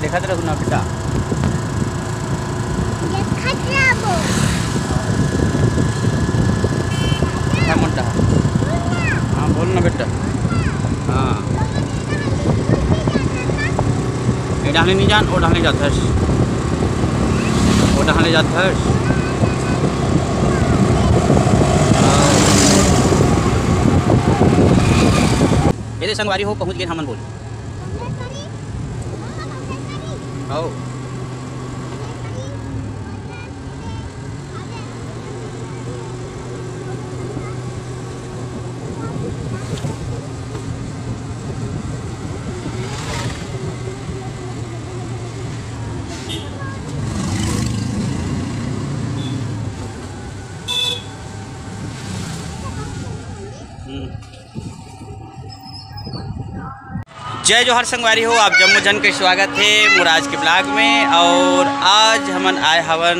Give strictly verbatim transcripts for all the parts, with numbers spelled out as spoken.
देखत रहू ना बेटा। देखत रहबो। बेटा मोटा। हाँ, बोल ना बेटा। हाँ। ए डहने नहीं जान, ओ डहने जात हस। ओ डहने जात हस। ये दे संगवारी हो, पहुँच गए हमन बोल। आओ। हम्म। जय जोहार संगवारी हो, आप जम्मो झन के स्वागत हे मोर आज के vlog में। और आज हमन आए हवन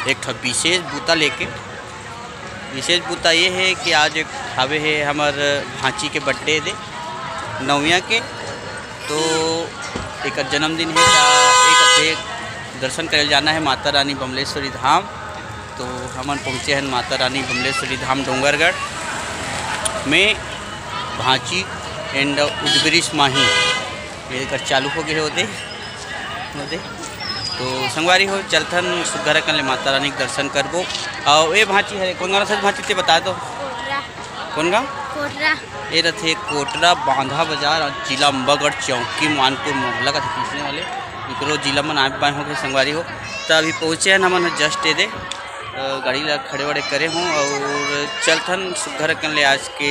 एक ठो विशेष बूता लेके। विशेष बूता ये हे कि आज एक हावे हे हमर भांची के birthday दे, नौविया के, तो एकर जन्मदिन हे, त एक दर्शन करे जाना हे माता रानी बमलेश्वरी धाम। तो हमन पहुँचे हन माता रानी बमलेश्वरी धाम डोंगरगढ़ में भांची and उद्वृष माही, ये कर चालू हो गए होते, होते। तो संगवारी हो, चलथन सुग्घर अकन ले माता रानी के दर्शन करबो। और ए भांची हरे, कौन गाँव से भांची ते बता दो। कोटरा। कौन गाँव? कोटरा। ये रथे कोटरा बांधा बाजार और जिला अम्बागढ़, चौकी मानपुर मोहला का पीछे वाले, इकरो जिला मन आए बाए हो गए संगवारी हो। तो अभी पहुँचे हैं हमन just ये दे। अ, गाड़ी ला खड़े वड़े करे हों और चलथन सुग्घर अकन ले आज के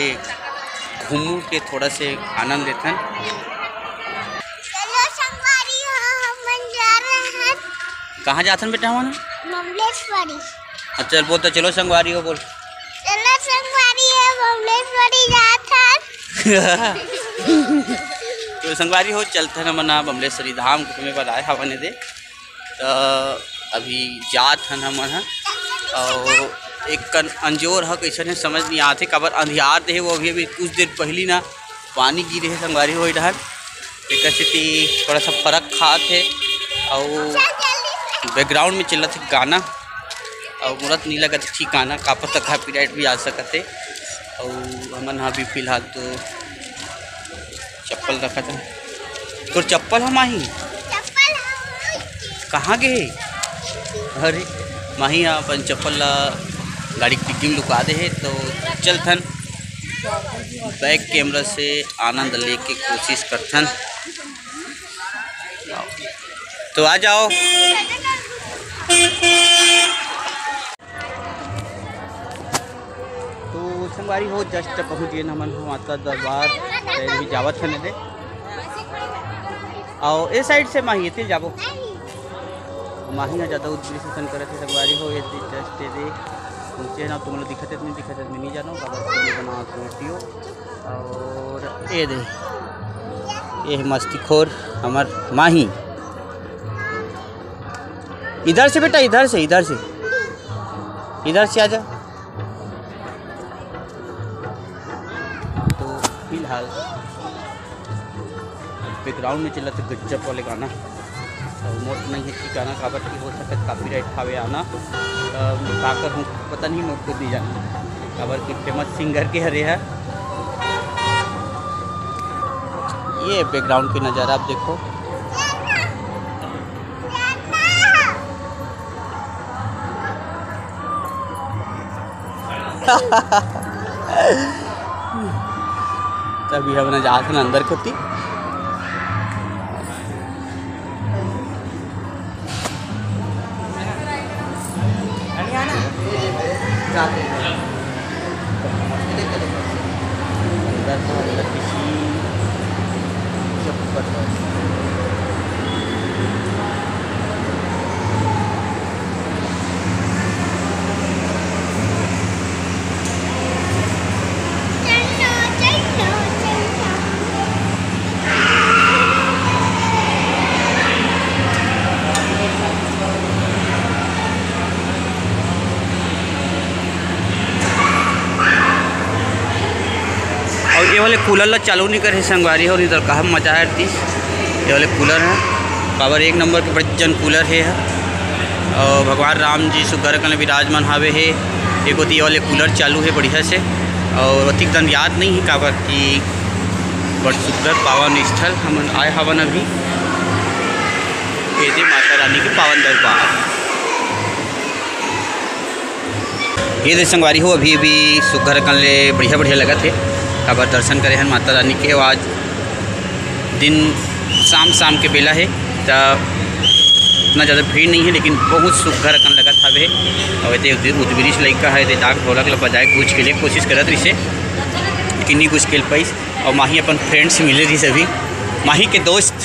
घूमू के थोड़ा से आनंद लेथन। चलो संगवारी हो, हमन जा रहे हैं। कहाँ जाथन बेटा हमन? बमलेश्वरी। अच्छा, चल बोल तो, चलो संगवारी हो बोल। चलो संगवारी हो, बमलेश्वरी जाथन। तो संगवारी हो, चलथन हमन बमलेश्वरी धाम घूमे बर आए हवन दे। त अभी जात हन हमन ह, अउ एक कन अंजोर ह कइसन हे समझ नइ आत हे, काबर अंधियार दे हे वो। अभी, अभी कुछ देर पहिली ना पानी गिरे हे संगवारी हो ए डहर, तेकर सेती थोड़ा सा फरक खात हे। अउ background में चलत हे गाना, अउ मोला तो नइ लगत हे ठीक गाना, काबर त copyright भी आ सकत हे। अउ हमन ह अभी फिलहाल तो चप्पल रखत हन। तोर चप्पल ह माही? चप्पल ह। कहाँ गे हे? अरे, माही ह अपन चप्पल ला गाड़ी के डिग्गी में लुका दे हे, तो चलथन back camera से आनंद लेके कोशिश करथन। तो आ जाओ। तो संगवारी हो, just पहुँच गए हमन हो माता दरबार, ते भी जावत हन दे। अउ ए side से माही एती जाबो। माही ह ज्यादा उद्वृष असन करत हे संगवारी हो, एती just ए दे पहुँचे ना, तुमन ला दिखत हे नइ दिखत हे, मैं नइ जानव, काबर के मैं बनावत हूँ video। अउ ए दे, ये हे मस्तीखोर हमर माही। इधर से बेटा, इधर से, इधर से, इधर से आ जा। तो फिलहाल background में चलत हे गजब वाले गाना, अउ मोर नइ हे ठिकाना, काबर कि हो सकत copyright हावे आना। अम, का करहूँ, पता नहीं, मोर खुद नइ जानव, काबर कि famous singer के हरे हे। ये background के नज़ारा आप देखो। तभी हमन जात हन अंदर कोती। अउ ये वाले cooler ला चालू नइ करे संगवारी हो, नइ तो का मजा आए रतिस। ये वाले cooler हे। काबर एक नंबर के बड़े जन कूलर हे ह। अउ भगवान राम जी सुग्घर अकन ले विराजमान हावे हे। एक ओती वाले कूलर चालू हे बढ़िया से। अउ अतिक दन याद नहीं हे काबर कि बड़ सुग्घर पावन स्थल हमन आए हावन अभी। ये दे माता रानी के पावन दरबार। ये दे संगवारी हो, अभी अभी सुग्घर अकन ले बढ़िया बढ़िया लगत हे। काबर दर्शन करे हन माता रानी के। आज दिन शाम शाम के बेला हे, त इतना ज़्यादा भीड़ नहीं हे, लेकिन बहुत सुग्घर अकन लगत हवे। अउ एदे उद-, उदबिरिस लइका हे, एदे ढाक ढोलक ल बजाए के कुछ के लिए कोशिश करत रहिसे, लेकिन नहीं कुछ खेल पाइस। अउ माही अपन फ्रेंड से मिले रहिस अभी, माही के दोस्त,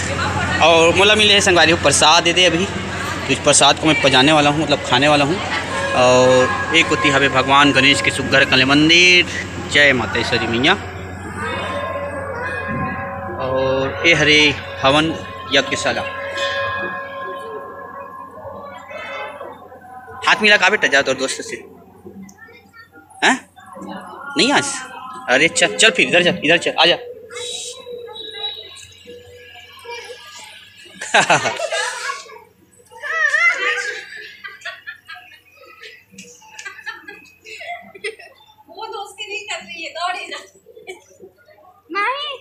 अउ मोला मिले हे संगवारी हो प्रसाद एदे अभी। तो इस प्रसाद को मैं पजाने वाला हूँ, मतलब खाने वाला हूँ। अउ एक ओती हवे भगवान गणेश के सुग्घर अकन ले मंदिर। जय मातेश्वरी मैया। अउ ए हरे हवन यज्ञशाला। हाथ मिला का बेटा, जा तोर दोस्त से। हैं? नहीं आज? अरे चल, चल फिर इधर चल, इधर चल, आजा। वो तो उसके नहीं कर रही है, दौड़े जा। नहीं।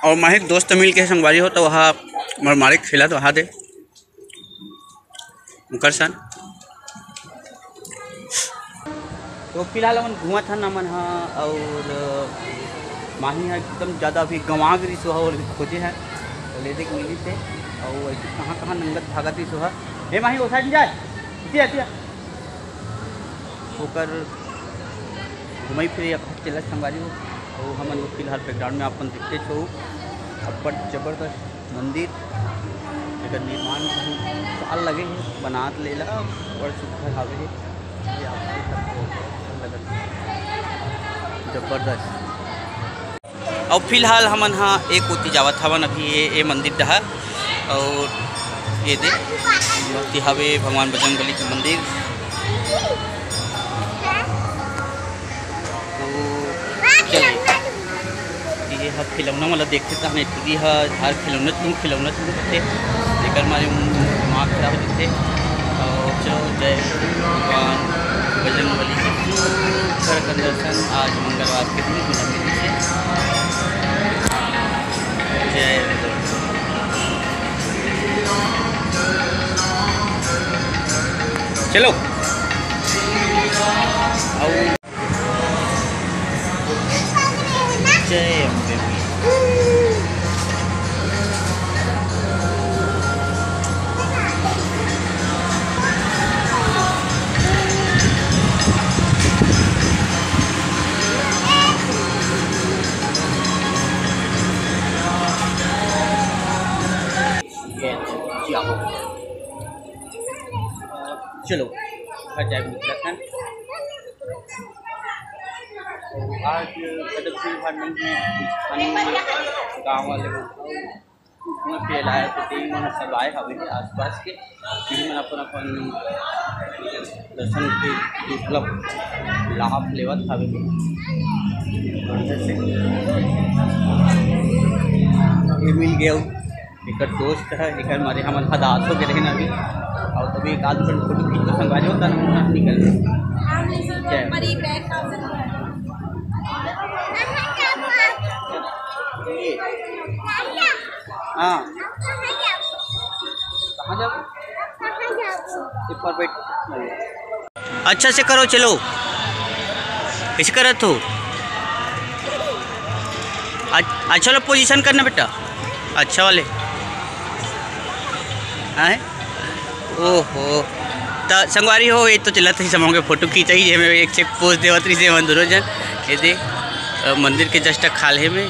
अउ माही के दोस्त मिल के संगवारी हो, तो वहाँ मरमारी खेला तो वहाँ दे। ओकर सन। तो फिलहाल हमन घूमत हन हमन ह, अउ माही ह एकदम ज़्यादा अभी गंवा गे रिहिस, ओहा ओला खोजे हे, तो ले दे के मिलिस हे। अउ ऐसे कहाँ कहाँ नंगत भागत रिहिस ओहा। ए माही, ओ साइड जाए, इतिया, इतिया। ओकर घुमई फिरई अब चलत संगवारी हो। अउ हमन फिलहाल बैकग्राउंड में अपन देखते छो, अब्बड़ जबरदस्त मंदिर, एकर निर्माण बहुत साल लगे हे, बनात ले ला, बड़ सुग्घर हावे हे। ये आप देख सकते हो, अच्छा लगत हे, जबरदस्त। अउ फिलहाल हमन ह ए कोति जावत हवन अभी, ये, ये मंदिर डहा, अउ ये दे, ये हवे भगवान बजरंगबली के मंदिर। तो चलिए, ये ह खिलौना वाला देखते, तहन टुरी ह हर खिलौना तू, खिलौना तू करते, जेकर मारे दिमाग खराब हो जाते। और चलो, जय भगवान बजरंगबली के सुंदर का दर्शन आज मंगलवार के दिन बिना मिली से। जय भगवान। चलो। जय अम्बे। चलो, घर जाए मिलत हन। आज मतलब भीड़ भाड़ नहीं है, स्थानीय गाँव वाले मन उतना पेल आए तो तेल मन सब आए हवे आसपास के, तेल मन अपन अपन दर्शन के मतलब लाभ लेवत हवे। बढ़िया से ये मिल गया। एकर दोस्त है, एकर मारे हमन हदास हो गए रहे ना अभी। और तभी एक आध मिनट फोटो खींच के संगवारी होता ना, हम निकल गए। जय। हाँ। कहाँ जाओ? ऊपर बैठ। अच्छा से करो, चलो। कैसे करत हो? अच-, अच्छा वाला पोजीशन करना बेटा, अच्छा वाले। हाँ है? ओहो, त संगवारी हो, ये तो चलत ही समूह के फोटो खींचा ही, जेमे एक से एक पोज देवत रहिसे मन दोनों जन। ये दे, अ, मंदिर के just खाल्हे में,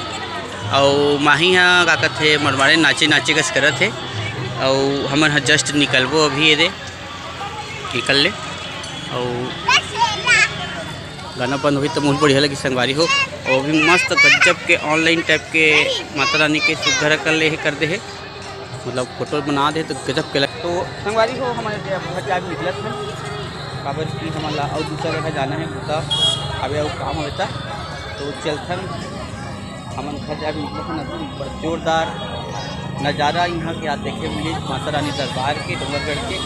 अउ माही हा का कथे, मरमारे नाचे नाचे कस करत हे, अउ हमन हा just निकलबो अभी, ये दे। निकल ले। अउ गाना बंद होही त बहुत बढ़िया लगी संगवारी हो। अउ अभी मस्त गजब के online type के माता रानी के सुग्घर कर ले हे, कर दे हे। मतलब फोटो बना दे तो गजब के लग। तो संगवारी हो, हमन घर जाए निकलत हन, काबर कि हमन ला अउ दूसरा जगह जाना हे, बुता अबे अउ काम होता, तो चलथन। हमन घर जाए निकलत हन। अभी बड़ जोरदार नज़ारा यहाँ के आज देखे मिली माता रानी दरबार के, डोंगरगढ़ के।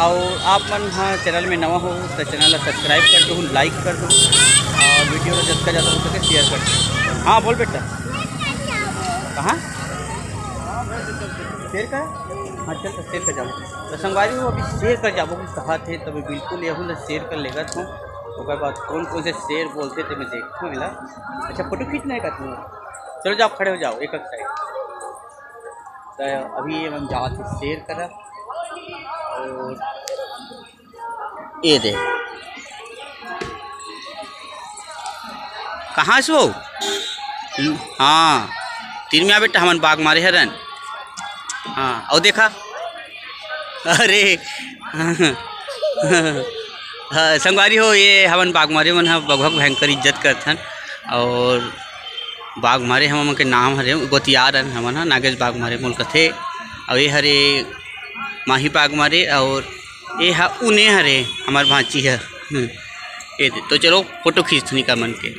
और आप मन हाँ चैनल में नवा हो तो चैनल ला सब्सक्राइब कर दो, लाइक कर दो, और वीडियो ला जतका ज़्यादा हो सके शेयर कर दो। हाँ बोल बेटा, कहाँ शेयर कर? हाँ चल तो शेयर कर जाओ। तो संगवारी हो, अभी शेयर कर जाबो कि कहा थे, तभी बिल्कुल यहू ला शेयर कर लेगा तू। ओकर बाद कौन कौन से शेयर बोलते थे मैं देखता हूँ एला। अच्छा फोटो खींचना है का तू? चलो जाओ खड़े हो जाओ एक एक साइड। तो अभी ये मन जात हे शेयर करा। और ये दे कहाँ से हो? हाँ तीर में आ बेटा, हमन बाग मारे हरन। हाँ और देखा, अरे हाँ, संगवारी हो, ये हमन बाग मारे मन ह बघवा के भयंकर इज्जत करथन। और बाग मारे हमन के नाम हरे गोतियार हन हमन ह, नागेश बाग मारे मोल कथे। और ये हरे माही बाग मारे और ये हा उने हरे हमर भांची ह। हम्म, ये दे। तो चलो फोटो खींचथन का मन के।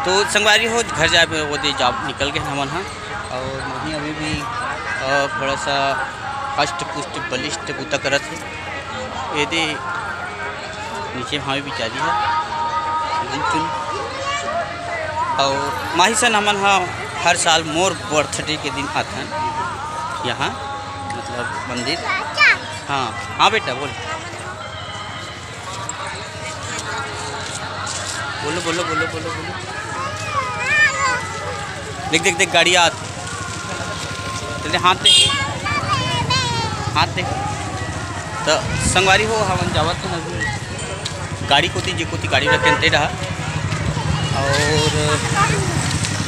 तो संगवारी हो, घर जाए बर वो दे जाब निकल गए हमन ह। और माही अभी भी अ, थोड़ा सा हष्ट पुष्ट बलिष्ठ बूता करत हे। ये दे नीचे भावे बिचारी है चुन चुन। और माही सन हमन ह हर साल मोर बर्थडे के दिन आथन यहाँ, मतलब मंदिर। हाँ हाँ बेटा बोल। बोलो बोलो बोलो बोलो बोलो। देख देख देख गाड़ी आत। चल दे हाथ दे, हाथ दे। तो संगवारी हो, हमन जावत हन अभी गाड़ी कोती, जे कोती गाड़ी रखेन ते डहा। और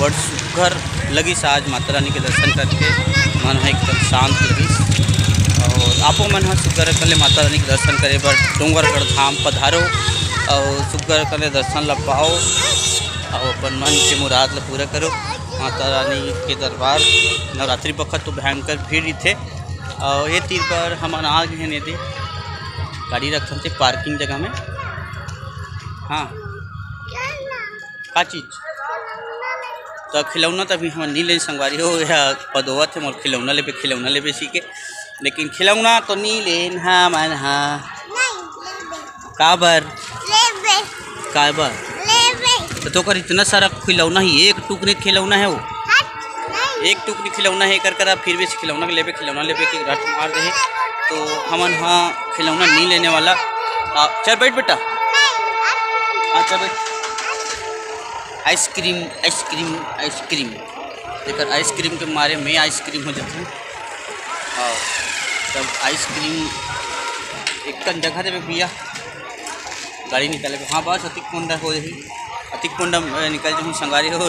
बड़ सुघर लगिस आज माता रानी के दर्शन करके, मन ह एकदम शांत लगिस। और आपो मन ह सुघर कर ले माता रानी के दर्शन करे बर डोंगरगढ़ धाम पधारो और सुघर कर ले दर्शन ला पाओ और अपन मन के मुराद ला पूरा करो। माता रानी के दरबार नवरात्रि बखत तो भयंकर भीड़ रहिथे। और ये तीर पर हमन आ गए हैं, ये दे गाड़ी रखन से पार्किंग जगह में। हाँ का चीज? तो खिलौना तो अभी हमन नी लेन संगवारी हो, या पदोवत हे मोर खिलौना लेबे, खिलौना लेबे सीखे, लेकिन खिलौना तो नी लेन हमन हा। नहीं, लेबे। काबर? लेबे। काबर? लेबे। तो तोकर इतना सारा खिलौना ही, एक टुकनी खिलौना है वो। हट, नहीं। एक टुकनी खिलौना है कर कर, फिर भी खिलौना लेबे, खिलौना लेबे की रट मार दे। तो हमन हा खिलौना नी लेने वाला। आ, चल बैठ बेटा। नहीं, हट। हाँ चल बैठ। Ice cream, ice cream, ice cream. एकर आइसक्रीम के मारे मैं आइसक्रीम हो जाता हूँ। हाँ, तब आइसक्रीम एक कन जगह देवे भैया, गाड़ी निकाले के। हाँ बस अतिक कोंडा हो जाही, अतिक कोंडा में निकल जाऊँ संगारी हो तो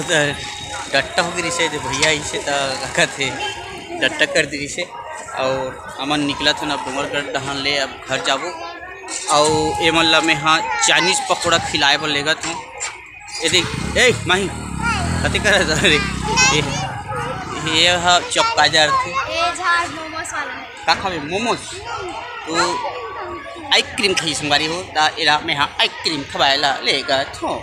डट्टा हो गई रिसे दे भैया, इसे तो कहत है डट्टा कर दी रिसे। और हमन निकलत हन अब डोंगरगढ़ डहान ले, अब घर जाबो। और एमन ला मैं हाँ चाइनीज पकौड़ा खिलाए बर लेगत हूँ। ये देख, ए माही, कथी करत हस रे? ये, ये हा चौका जा रथे। ये झाड़ मोमोज वाला है। का खाबे? मोमोज? तो आइसक्रीम खाई संगवारी हो, ता एला मैं हा आइसक्रीम खवाए ला लेगत हूँ।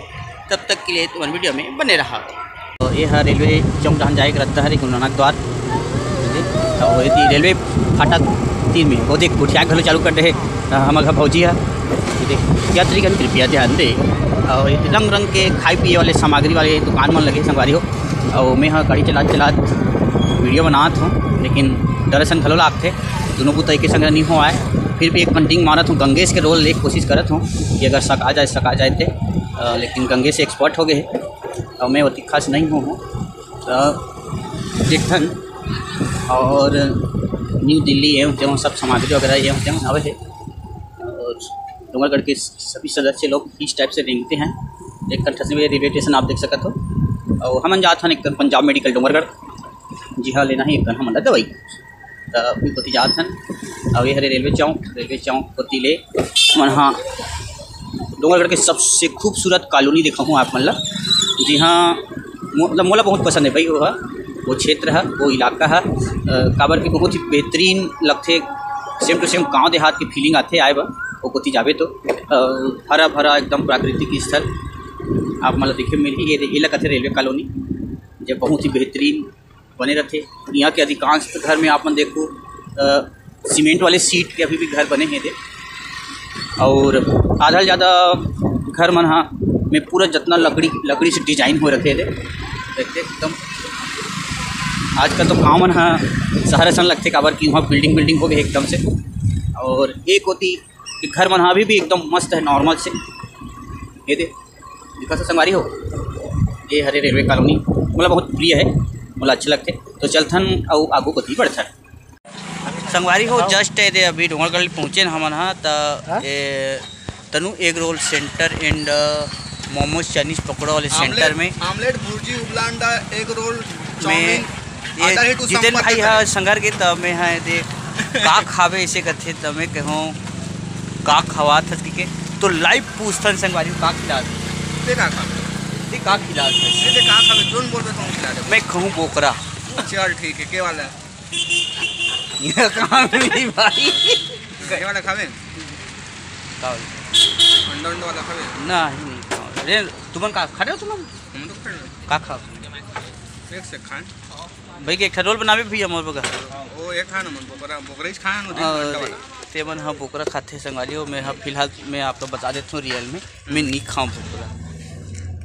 तब तक के लिए तुम्हारे वीडियो में बने रहा। तो ये हा रेलवे चौक डहान जाए के रद्दा हरे गुरु नानक द्वार। तो ये रेलवे फाटक तीन में वो देख गोठिया घलो चालू कर दे है। हमर घर भौजी है। ये देख, यात्रीगण कृपया ध्यान दे। और ये रंग रंग के खाए पिए वाले सामग्री वाले दुकान मन लगे संगवारी हो। और मैं हाँ गाड़ी चलात चलात वीडियो बनात हूँ, लेकिन डर असन घलो लागथे, दोनों बुता एक संग नहीं हो आए। फिर भी एक फंडिंग मारत हूँ, गंगेश के रोल ले कोशिश करत हूँ कि अगर सका जाए सका जाए ते। अ, लेकिन गंगेश एक्सपर्ट हो गए हैं और मैं ओतिक खास नहीं हूँ, हूँ। तो देखथन। और न्यू दिल्ली ये होते हैं, सब सामग्री वगैरह ये होते हैं, हवे है। और डोंगरगढ़ के सभी सदस्य लोग इस टाइप से रेंगते हैं। एक कंठ से रेलवे स्टेशन आप देख सकत हो। और हमन जात हन एक पंजाब मेडिकल डोंगरगढ़, जी हाँ, लेना ही एक हमन ला दवाई। तो अभी कोती जात हन। और ये हरे रेलवे चौक, रेलवे चौक कोती ले मन हाँ डोंगरगढ़ के सबसे खूबसूरत कॉलोनी दिखाहूँ आप मन ला। जी हाँ, मो-, मतलब मोला बहुत पसंद है भाई वो। वो क्षेत्र ह, वो इलाका ह, अ, काबर कि बहुत ही बेहतरीन लगथे, same to same गाँव देहात के feeling आथे आए बर। वो कोती जाबे तो, अ, हरा भरा एकदम प्राकृतिक स्थल आप मन ल देखे मिलही। ये, ये ला कथे रेलवे कॉलोनी, जे बहुत ही बेहतरीन बने रथे। यहाँ के अधिकांश घर में आप मन देखो, अ, सीमेंट वाले शीट के अभी भी घर बने हे दे, और आधा ले ज़्यादा घर मन हा में पूरा जतना लकड़ी, लकड़ी से design हो रखे हे दे। देखते एकदम आजकल तो गाँव मन हा शहर असन लगथे, काबर कि वहाँ building, building हो गए एकदम से। और एक होती कि घर मन हा अभी भी एकदम मस्त है, normal से। ये दे, दिखा से संगवारी हो, ये हरे रेलवे कॉलोनी मोला बहुत प्रिय है, मोला अच्छा लगथे। तो चलथन अउ आगू कोती बढ़थन। संगवारी हो, हाँ। Just ये दे अभी डोंगरगढ़ पहुँचे न हमन हा, त हाँ? ये Tanu egg roll centre and, uh, momos Chinese pakora वाले सेंटर में। आमलेट, भुर्जी, उबला अंडा, एग रोल, मैं चाउमीन, ये आधा ही तू जितेन संपर्क भाई करे। हा संघर के, त मैं हा दे का खावे इसे कथे, त मैं कहूँ का खवात हस के, तो live पूछथन संगवारी का खिला दे। ते का खावे? ते का खिला दे? ते, ते का खावे? जोन बोलबे तो खिला दे। मैं कहूँ बोकरा। चल ठीक है, के वाला? ये कहाँ मिली भाई? ये वाला खावे? का वाला? अंडा, अंडा वाला खावे? नहीं, नहीं खावे। अरे, तुमन का खा रहे हो तुमन? हम तो खा रहे हैं। का खाओ? एक से खान। भाई के एक ठा रोल बनावे भैया मोर बगा। वो एक खान मन बोकरा, बोकरा ही खान, वो दिन और अंडा वाला। ते मन ह बोकरा खाथे संगवारी हो, मैं ह फिलहाल मैं आपको बता देता हूँ real में, मैं नहीं खाऊँ बोकरा।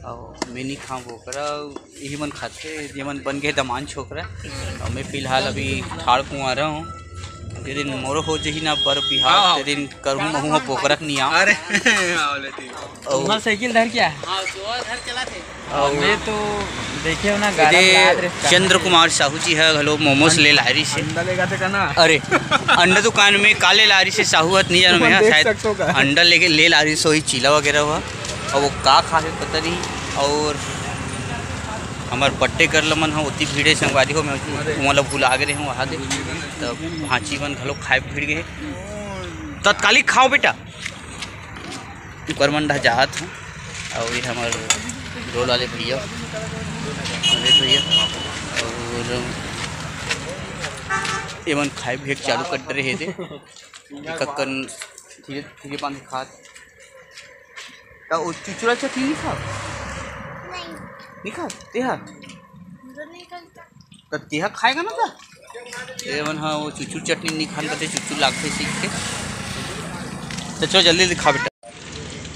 और मैं नहीं खाऊँ बोकरा। यही मन खाथे, ये मन बन गए दमान छोकरा। और मैं फिलहाल अभी ठाड़ कुंवारा हूँ। जे दिन मोरो हो जही ना बर बिहाव, हाँ। ते दिन करूँ महू ह बोकरा के नियाव। अरे, हाँ, बोले ठीक। और वहाँ साइकिल धर क्या है? हाँ, तो वहाँ घर चला थे। और मैं तो देखे हो ना, गाड़ा ये लात रे, चंद्र कुमार साहू जी है, घलो मोमोज ले लारी से। अंडा लेगा थे का ना? अरे, अंडा दुकान में का ले लारी से साहू हत नहीं जानो तुमन मैं, देख शायद सकते हो का? अंडा लेके ले लारी से, वही चीला वगैरह हुआ। अब वो का खाथे पता नहीं। और हमार बर्थडे गर्ल मन ह ओती भीड़े संगवारी हो, मैं अरे। ओला भुला गे रहे हूँ वहाँ दे। तब भांची मन घलो खाए भीड़ गए। तत्कालिक खाओ बेटा। ऊपर मन डहा जात हूँ। और ये हमार रोल वाले भैया, अरे भैया, और ये मन खाए भी चालू कर रहे थे। एक कन धीरे धीरे पानी खात। त ओ चुचुरा चटनी नहीं खाओ? नहीं। नहीं खाओ? तेहा? मुझे नहीं खाई। त तेहा खाएगा ना त? ये मन हाँ, वो चुचुर चटनी नहीं खान करते, चुचुर लागते सीख के। तो चलो जल्दी जल्दी खा बेटा।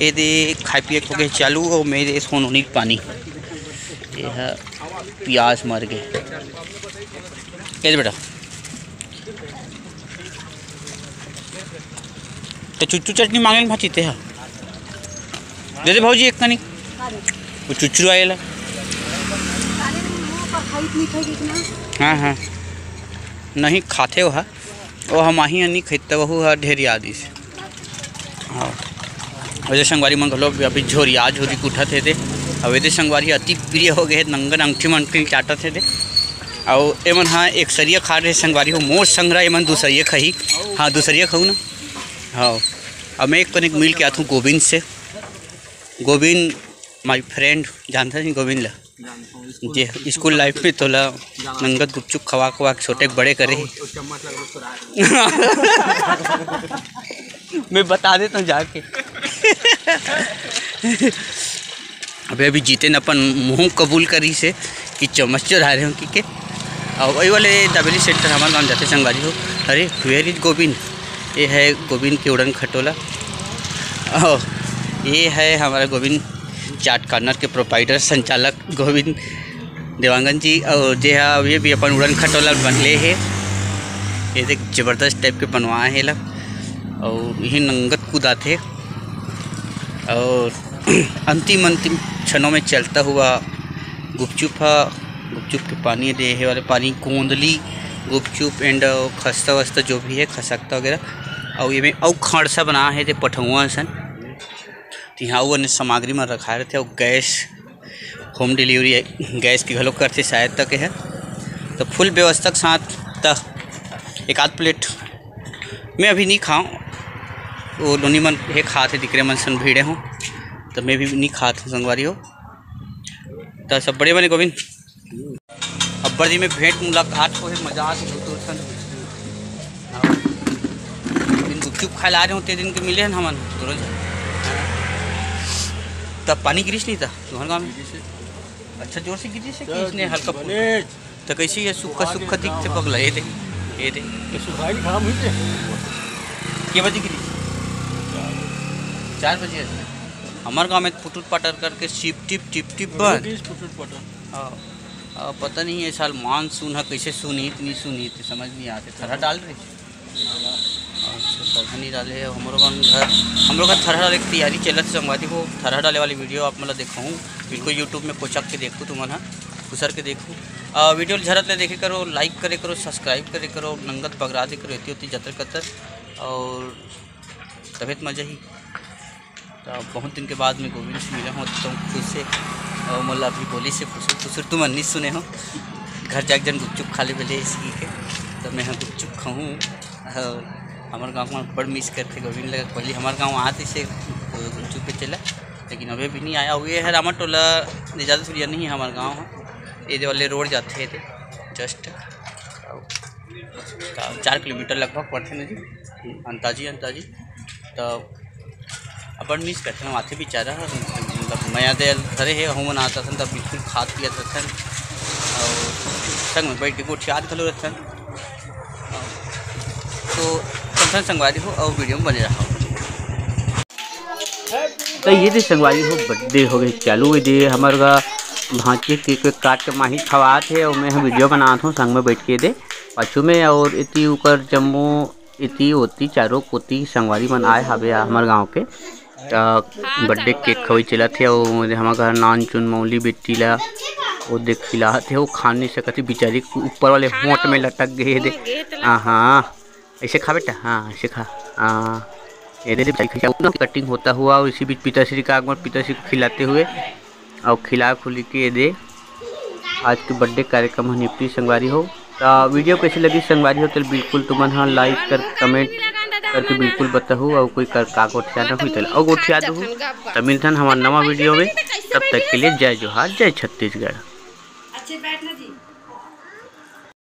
ये दे खाए पिए हो गए चालू, और मेरे सोनोनी पानी। ये है प्यास मर गए। ये दे बेटा। तो चुचू चटनी मांगे भाजी ते हा। दे दे भौजी एक कनी। वो चुचू आएला। हाँ, हाँ। नहीं खाते हो हा। वो हम आही नहीं खाते, वो हा ढेर याद इस। हाँ। वैसे संगवारी मन घलो अभी झोरिया झोरी उठत हे दे। अब एदे संगवारी अति प्रिय हो गए हे, नंगन अंगठी मंगठी चाटत हे दे। अउ एमन हा एक सरिया खा रहे संगवारी हो, मोर संगरा एमन दूसरिया खाही। हाँ, दूसरिया खाऊ ना। हाँ, अब मैं एक कनिक मिल के आथूँ गोविंद से। गोविंद, my friend, जानता नहीं गोविंद ला? जानता हूँ, स्कूल जे स्कूल लाइफ में तोला नंगत गुपचुप खवा खवा के छोटे बड़े करे। और चम्मच लगा के सुरा रहे। मैं बता देता हूँ जाके। अबे अभी जीते न अपन मुँह कबूल करी से कि चम्मच चुरा रहे हो कि के। और वही वाले दाबेली सेंटर हमारे गाँव जाते संगवारी हो। अरे, where is गोविंद? ये है गोविंद के उड़न खटोला। और ये है हमारा गोविंद चाट कॉर्नर के प्रोप्राइटर, संचालक गोविंद देवांगन जी। और जे हा, ये भी अपन उड़न खटोला बनले हे। ये देख, जबरदस्त टाइप के बनवाए हे ला। और यही नंगत कूदाथे। और अंतिम, अंतिम क्षणों में चलता हुआ गुपचुप हा, गुपचुप के पानी दे हे वाले पानी, गोंदली, गुपचुप and खस्ता वस्ता जो भी है, खसकता वगैरह। और ये में अउ खाड़सा बना है, ते पठौआ असन। तो यहाँ वो अन्य सामग्री में रखा रहते, और गैस, home delivery है, गैस की घलो करते शायद तक है। तो full व्यवस्था के साथ त एक आध प्लेट मैं अभी नहीं खाऊँ, वो लोनी मन हे खात हे, दिकरे मन सन भीड़े हों, तो मैं भी नहीं खात हूँ संगवारी हो। तो सब बढ़िया बने गोविंद। अब बड़ी में भेंट मुलाकात होहे, मजा आथे, बहुत अच्छा। हाँ। दिन गुपचुप खाए ला आ रहे हो, ते दिन के मिले हैं हमन दोनों झन। तब पानी गिरिस नहीं था तुम्हारे गाँव में? गिरिस हे। अच्छा जोर से गिरिस हे कि क्या इसने गिरिस? हल्का फुल्का? बने। तो कैसे ये सूखा सूखा दिखते पगला, ये दे, ये दे। ये सुखाई काम हुई थे। के बजे गिरिस? चार बजे। हमारे गाँव में पुटुर पाटर करके टिप टिप टिप टिप बन। गिरिस पुटुर पाटर। हाँ। आ, पता नहीं ये साल मानसून ह कैसे सुनही कि नहीं सुनही, तो समझ नहीं आते। थरहा डाल रही। अच्छा, थरहा नहीं डाले हे। हमरो मन घर, हमरो घर थरहा डाले के तैयारी चलत हे संगवारी हो। थरहा डाले वाली वीडियो आप मन ला देखाहूँ, बिल्कुल YouTube में कोचक के देखू, तुमन ह खुसर के देखू। आ, वीडियो ल झरत ले देखे करो, लाइक करे करो, सब्सक्राइब करे करो, नंगत बगरा दे करो, एती ओती जतर कतर। और तबीयत मजा ही। तो बहुत दिन के बाद मैं गोविंद से मिला हूँ, तो खुश से। और मोला अभी बोली से खुसुर खुसुर तुमन नहीं सुने हो। घर जाके जन गुपचुप खा ले बोले इसी के, तो मैं यहाँ गुपचुप खाऊँ। और हमारे गाँव में बड़ मिस करते गोविंद लगा, पहले हमारे गाँव आते से गुपचुप पे चला, लेकिन अभी भी नहीं आया। हुए है रामा टोला, ज़्यादा दूरिया नहीं है हमारे गाँव, ये जो वाले रोड जाते थे जस्ट चार किलोमीटर लगभग पड़ते ना जी, अंताजी अंताजी। तो अपन मिस करते हैं, आथे बेचारा, मतलब मया दया धरे हे, हमन आत रथन तब बिल्कुल खात पियत रथन, और संग में बैठ के गोठियात घलो रथन। तो चलथन संगवारी हो, और वीडियो में बने रहो। तो ये दे संगवारी हो, बर्थडे हो गए चालू। ये दे हमर गा भांचे के केक काट के माही खवात हे, और मैं हम वीडियो बनात हूँ संग में बैठ के दे पाछू में। और इति ऊपर जम्मो इति ओती चारों कोती संगवारी मन आए हवे हमर गांव के। त बर्थडे केक खवई चलत हे, अउ हमर घर नान चुन मौली बेटी ला ओ देख खिलात हे, ओ खा नहीं सकत हे, बिचारी ऊपर वाले होंठ में लटक गए हे दे। हाँ, हाँ, ऐसे खा बेटा, हाँ, ऐसे खा। हाँ, ये दे, दे, कटिंग होता हुआ, और इसी बीच पिताश्री का आगमन, पिताश्री को खिलाते हुए, अउ खिला खुली के ये दे, आज के बर्थडे कार्यक्रम ह निपटी संगवारी हो। त वीडियो कैसे लगी संगवारी हो, तो बिल्कुल तुमन ह लाइक कर, कमेंट करके बिल्कुल बताहू, अउ कोई कर का गोठियाना हुई तो अउ गोठिया दहू। त मिलथन हमार नवा वीडियो में, तब तक के लिए जय जोहार, जय छत्तीसगढ़।